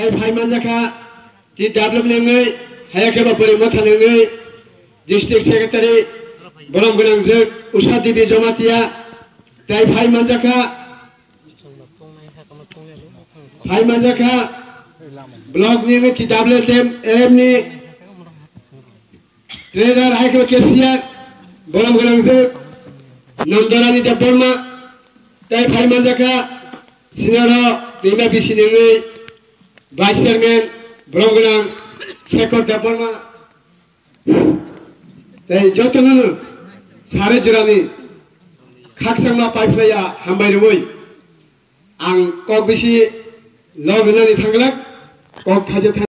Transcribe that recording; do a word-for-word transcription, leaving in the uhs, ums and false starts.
Tei phai manjakha T W ni wngwi, haya khe bo Bwrwi Motha ni wngwi District Secretary borom gwnangjwk Usha Devi Jamatia. Tei phai manjakha, phai manjakha Block ni wngwi T W M ni Treasurer hai khe cashier, borom gwnangjwk Nandorani Debbarma, tei phai manjakha Sinaro Rima B C ni wngwi Vice Chairman, borom gwnang Shekhar Debbarma, tei jotono no sari jorani khakchangma paiphlaiya hambai rwui ang kok bisi log wnani thangglak, kok thaisa